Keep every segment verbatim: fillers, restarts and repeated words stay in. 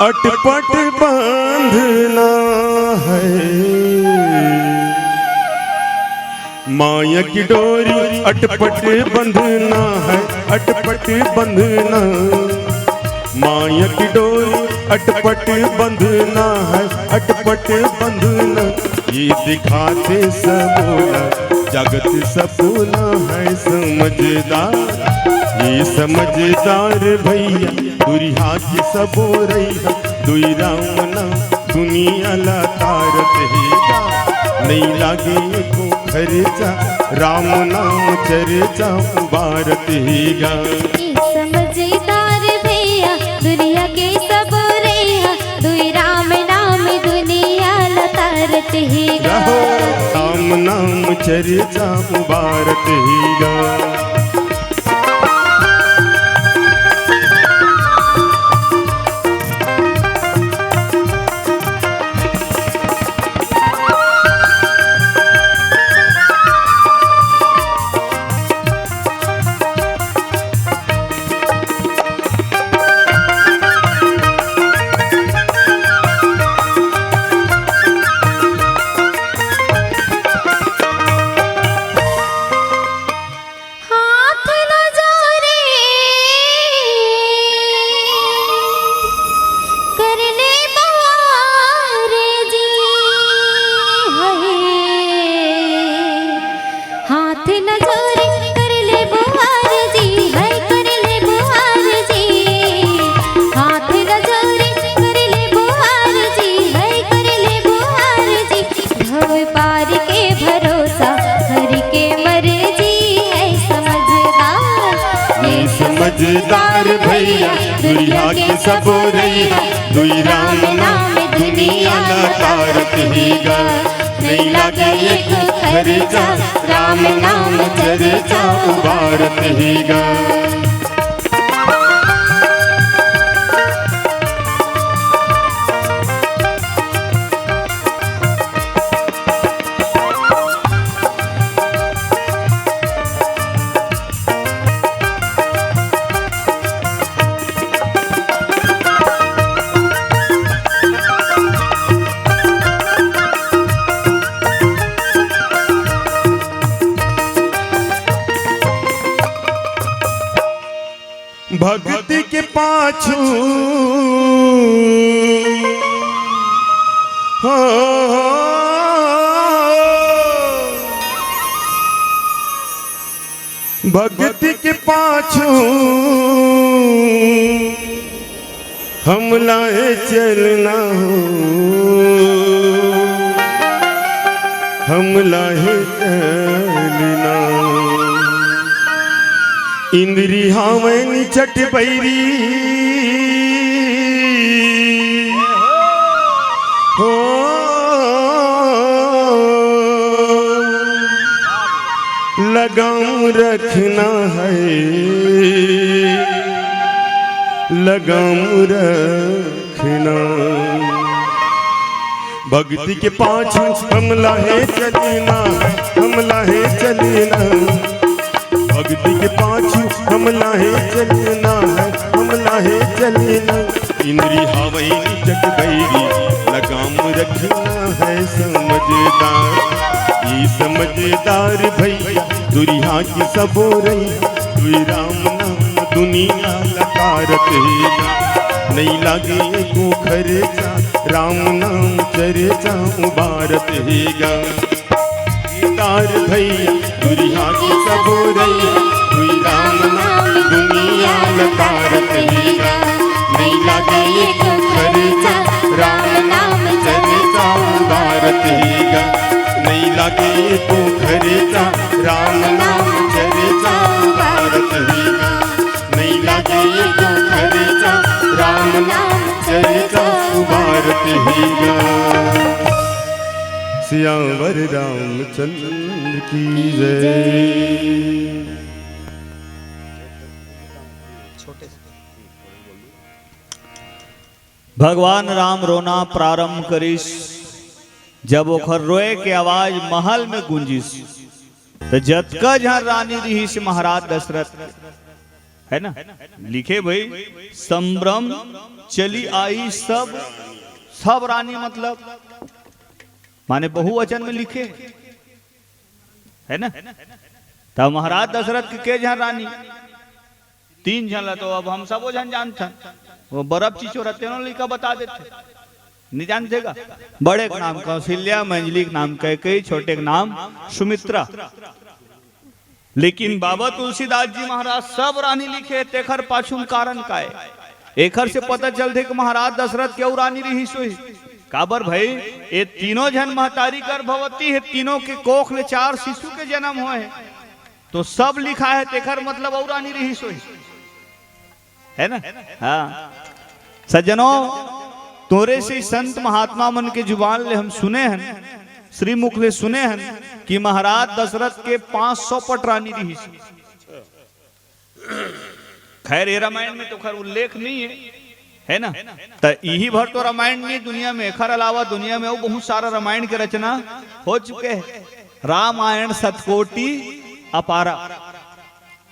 अटपट बंधना है माया की डोरी, अटपट बंधना है, अटपट बंधना। माया की डोरी अटपट बंधना है, अटपट बंधना। ये दिखाते सबोला, जगत सबोला है समझदार। ये समझदार भैया, दुरिहा के सबो रहिया, दुई राम नाम दुनिया ला तारत हे गा। नई लागे एको खर्चा, राम नाम चर्चा उबारत हे गा। ए समझदार भैया, दुनिया के सबो रहिया, दुई राम नाम दुनिया ला तारत हे गा। रहो, राम नाम चर्चा उबारत हे गा। हाथ न जोरे कर ले बुआर जी, हाय। हाथ न जोरे कर ले बुआर जी, हाय कर ले बुआर जी। हाथ न जोरे कर ले बुआर जी, हाय कर ले बुआर जी। भव पार के भरोसा, हरि के मर्जी है समझदार। ये समझदार भैया, दुनिया के सबो रहिया, दुई राम नाम दुनिया ला तारत हे गा। नई लागे एको खर्चा, राम नाम चर्चा उबारत हे गा। भक्ति के पाछू, हो, हो, भक्ति के पाछू हमला हे चलना हो, हमला हे चलना। इंद्री हावय निचट बैरी हो, लगाम रखना है, लगाम रखना। भक्ति के पाछू हमला हे चलना, हमला हे चलना। भक्ति के पाछू हमला हे चलना है, हमला हे चलना। इंद्री हावय निचट बैरी, लगाम रखना है समझदार। ये समझदार भैया, दुरिहा के सबो रहिया, दुई राम नाम दुनिया ला तारत हे गा। नई लागे एको खर्चा, राम नाम चर्चा उबारत हे गा। समझदार भैया, दुरिहा के सबो रहिया, दुई राम नाम दुनिया ला तारत हे गा। नई लागे एको खर्चा, राम नाम चर्चा उबारत हे गा। नई लागे एको खर्चा, राम नाम चर्चा उबारत हे गा। नई लागे एको खर्चा, राम नाम चर्चा उबारत हे गा। सियावर रामचंद्र की जय। भगवान राम रोना प्रारंभ करिस। जब ओखर रोए के आवाज महल में गूंजिस, त जतका झन रानी रिहिस महाराज दशरथ, है ना? लिखे भाई, संभ्रम चली आई सब, सब रानी, मतलब माने बहुवचन में लिखे, है ना? त महाराज दशरथ के के झन रानी? तीन झन ला तो अब हम सबो झन जानथन। वो बरफ चिचोरा तेनो लइका बता देथे, नहीं जानथे का? बड़े के नाम कौशल्या, मंझली के नाम कैकेयी, छोटे के नाम सुमित्रा। लेकिन बाबा तुलसीदास जी महाराज सब रानी लिखे, तेखर पाछू म कारण का ए? एखर से पता चलथे कि महाराज दशरथ के अउ रानी रिहिस होही। काबर भाई, ये तीनों झन महतारी गर्भवती हे, तीनों के कोख ले चार शिशु के जन्म होए हे, तो सब लिखा हे, तेखर मतलब अउ रानी रिहिस होही, है ना? हाँ सज्जनों, तोरे से संत महात्मा मन के जुबान ले हम सुने हन, श्रीमुख ले सुने हन कि महाराज दशरथ के पांच सौ पट रानी रिहिस। खैर, ये रामायण में तो खैर उल्लेख नहीं है, है ना? त इही भर तो रामायण नहीं दुनिया में, एखर अलावा दुनिया में अउ बहुत सारा रामायण के रचना हो चुके हैं। रामायण शतकोटि अपारा,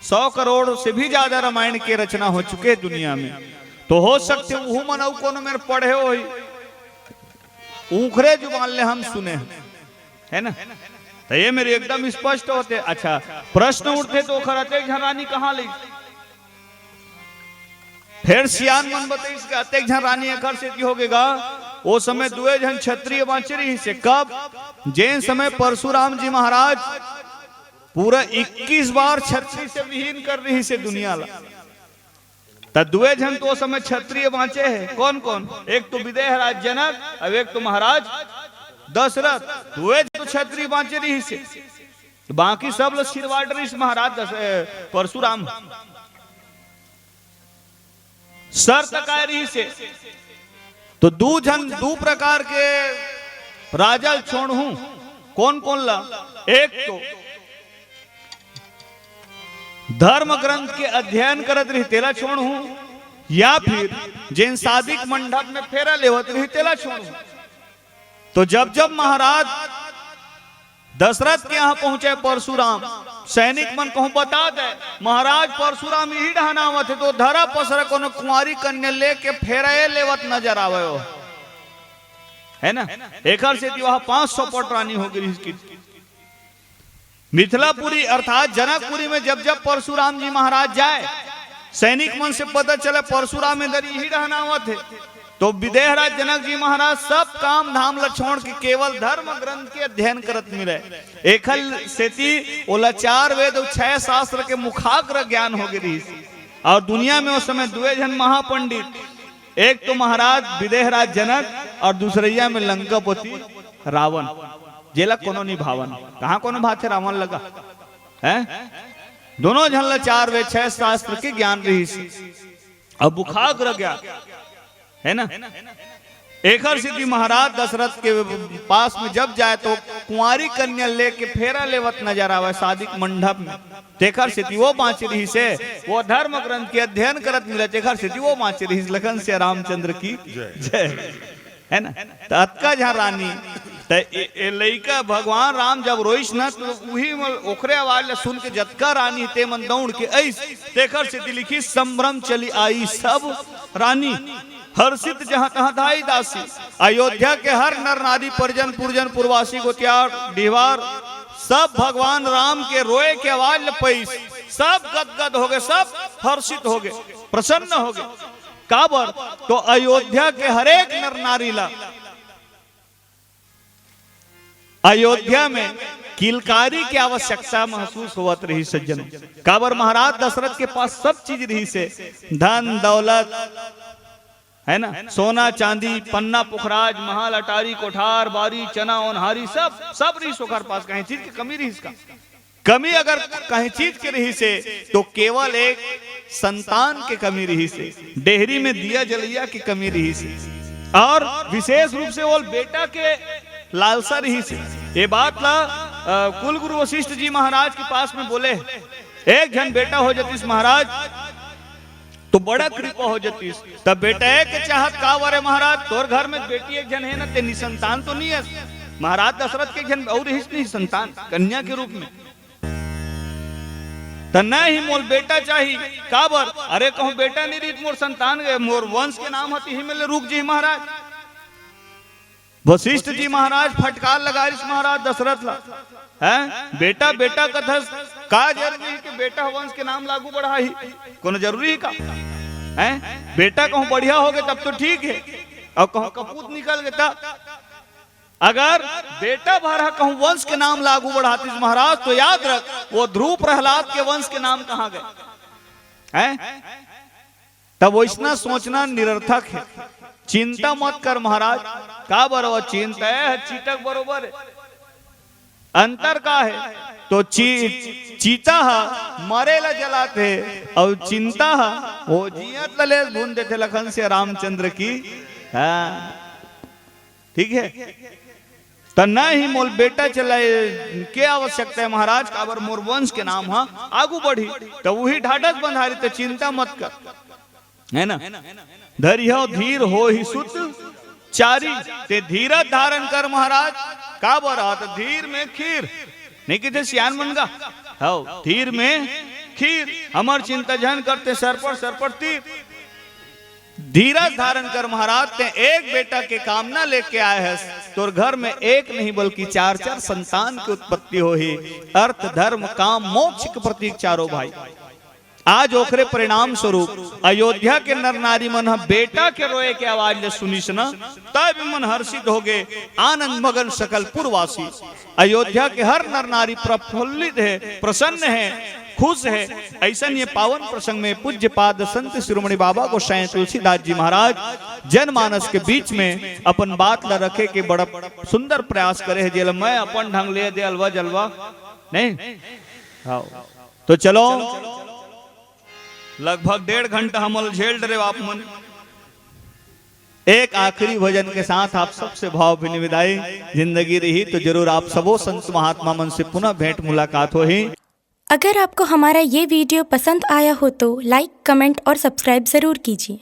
सौ करोड़ से भी ज्यादा रामायण के रचना हो चुके हैं दुनिया में। तो हो सकथे उहू मन अउ कोनो मेर पढ़े होही, उखरे जुबान ले हम सुने हन, है ना? त ये मेर एकदम स्पष्ट होथे। अच्छा, प्रश्न उठथे तो ओखर अतेक झन रानी कहाँ ले? फेर सियान मन बतइस के अतेक झन रानी एखर सेती होगे गा, ओ समय दुए झन क्षत्रिय बांचे रिहिस हे। कब? जेन समय परशुराम जी महाराज पूरा इक्कीस बार छत्री से विहीन कर रिहिस हे दुनिया ला। त दुए झन तो ओ समय क्षत्रिय बांचे हे। कौन कौन? एक तो विदेह राज जनक, अब एक तो महाराज दशरथ। दुए झन तो क्षत्रिय बांचे रिहिस हे, बाकी सब ल सिरवा डरिस महाराज दस-, ए, परशुराम। शर्त काय रिहिस हे? तो दू झन, दू प्रकार के राजा ल छोड़हूं। कौन कौन ला? एक तो धर्म ग्रंथ के अध्ययन करत रही तेला छोड़हूं, या फिर जेन शादी के मंडप में फेरा लेवत रही तेला छोड़हूं। तो जब जब महाराज दशरथ के यहां पहुंचे परशुराम, सैनिक मन कहूं बता दे, महाराज परशुराम इही डहन आवत हे, तो धरा पसरा कोनो कुंवारी कन्या लेके फेरा ए लेवत नजर आवे हो, है ना? एखर सेती वहां पांच सौ पट रानी हो गई। मिथिलापुरी अर्थात जनकपुरी में जब जब परशुराम जी महाराज जाए, सैनिक मन से पता चले परशुराम इधर इही डहन आवत हे, तो विदेहराज जनक जी महाराज सब काम धाम ला छोड़ के केवल धर्म ग्रंथ के अध्ययन करत मिले। एखर सेती ओला चार वेद अउ छह शास्त्र के मुखाग्र ज्ञान हो गे रिहिस। और दुनिया में उस समय दुए झन महापंडित, एक तो महाराज विदेहराज जनक और दूसरैया में लंकापति रावण, जेला कोनो नहीं भावन। कहाँ कोनो भाथे रावण लगा? हैं? दोनों झन ला चार वेद छह शास्त्र के ज्ञान रिहिस, अब मुखाग्र ज्ञान, है ना? एखर सेती महाराज दशरथ के पास में जब जाए तो कुंवारी कन्या लेके फेरा लेवत नजर आवे शादी के मंडप में। तेखर सेती वो बांचे रिहिस हे, वो धर्म ग्रंथ के अध्ययन करत मिले, तेखर सेती वो बांचे रिहिस। लखन सिया रामचंद्र की जय। जय। है ना? त अतका झन रानी, त ए, ए लइका भगवान राम जब रोइस न, तो उही मन ओखरे आवाज ल सुन के जतका रानी ते मन दौड़ के अइस। तेखर सेती लिखिस, संभ्रम चली आई सब रानी, हर्षित जहाँ तहाँ धाई दासी। अयोध्या के हर नर नारी, परिजन पुरजन, पुरवासी गोतियार डीहवार, सब भगवान राम के रोए के आवाज ल पइस। सब गदगद हो गे, सब हर्षित हो गे, प्रसन्न हो गे। काबर? तो अयोध्या के हरेक नर नारी ला अयोध्या में किलकारी के आवश्यकता महसूस होवत रहिस सज्जनों। काबर? महाराज दशरथ के पास सब चीज रहिस हे, धन दौलत, है ना, सोना चांदी, पन्ना पुखराज, महल अटारी, कोठार बारी, चना ओन्हारी, सब, सब रहिस ओकर पास। कहीं चीज के कमी रहिस का? कमी अगर कहीं चीज के रहिस हे, तो केवल एक संतान के कमी रहिस हे, डेहरी में दिया जलैया के कमी रहिस हे, और विशेष रूप से वो बेटा के लालसा रहिस हे। ये बात ला, अ, कुल गुरु वशिष्ठ जी महाराज के पास में बोले, एक झन बेटा हो जतिस महाराज, तो बड़ा कृपा हो जतिस। तब बेटा के चाहत का वरे महाराज, तोर घर में बेटी एक झन हे ना, ते निसंतान तो नहीं हे। महाराज दशरथ के एक झन और रहिस नहीं संतान, कन्या के रूप में। त नहीं मोल बेटा चाही। काबर? अरे कहूँ बेटा नहीं रहित मोर संतान गए, मोर वंश के नाम ह तिही में ले रुक जी महाराज। वशिष्ठ जी महाराज फटकार लगा रिस महाराज दशरथ ला, हैं? बेटा बेटा कथस, का जरूरी है कि बेटा वंश के नाम लागू बढ़ाही? कोनो जरूरी है का? हैं? बेटा कहूँ बढ़िया हो गए तब तो ठीक है, और कहूँ कपूत निकल गए तब। अगर बेटा भर ह कहूँ वंश के नाम लागू बढ़ातिस महाराज, तो याद रख वो ध्रुव प्रहलाद के वंश के नाम कहाँ गए? हैं? तब वैसना सोचना निरर्थक है। चिंता मत कर महाराज, काबर वो चिंता है चीतक बरोबर है। अंतर का है? तो ची, चीता ह मरे ला जलाथे, और चिंता ह वो जियत ला लेस भून देथे। लखन से रामचंद्र की, हाँ, ठीक है। त नहीं मोल बेटा चलाए के आवश्यकता है महाराज, काबर मोर वंश के नाम ह आगू बढ़ी। त वही ढाढस बंधारी, त चिंता मत कर, है ना? धरिहो धीर होहि सुत चारी, ते धीरज धारण कर महाराज। काबर? त धीर में खीर, नहीं किथे सियान मन गा, हव, धीर में खीर। हमर चिंता झन करते सर पर सर पर तीर। धीरज धारण कर महाराज, ते एक बेटा के कामना लेके आए हस, तोर घर में एक नहीं बल्कि चार चार संतान की उत्पत्ति होही। अर्थ धर्म काम मोक्ष के प्रतीक चारों भाई। आज ओखरे परिणाम स्वरूप अयोध्या के नर नारी मन ह बेटा के रोए के आवाज ले सुनिस न, तब मन हर्षित हो गए, आनंद मगन सकल पुरवासी। अयोध्या के हर नर नारी प्रफुल्लित है, प्रसन्न है, खुश है। ऐसन ये पावन प्रसंग में पूज्य पाद संत शिरोमणि बाबा गोसाई तुलसीदास जी महाराज जनमानस के बीच में अपन बात ला रखे के बड़ा सुंदर प्रयास करे है, जेला मैं अपन ढंग ले दे अलवा जलवा नहीं। हाँ, तो चलो, लगभग डेढ़ घंटा हमल झेल डरे आप मन। एक आखिरी भजन के साथ आप सबसे भावभीनी विदाई। जिंदगी रही तो जरूर आप सबो संत महात्मा मन से पुनः भेंट मुलाकात होही। अगर आपको हमारा ये वीडियो पसंद आया हो तो लाइक, कमेंट और सब्सक्राइब ज़रूर कीजिए।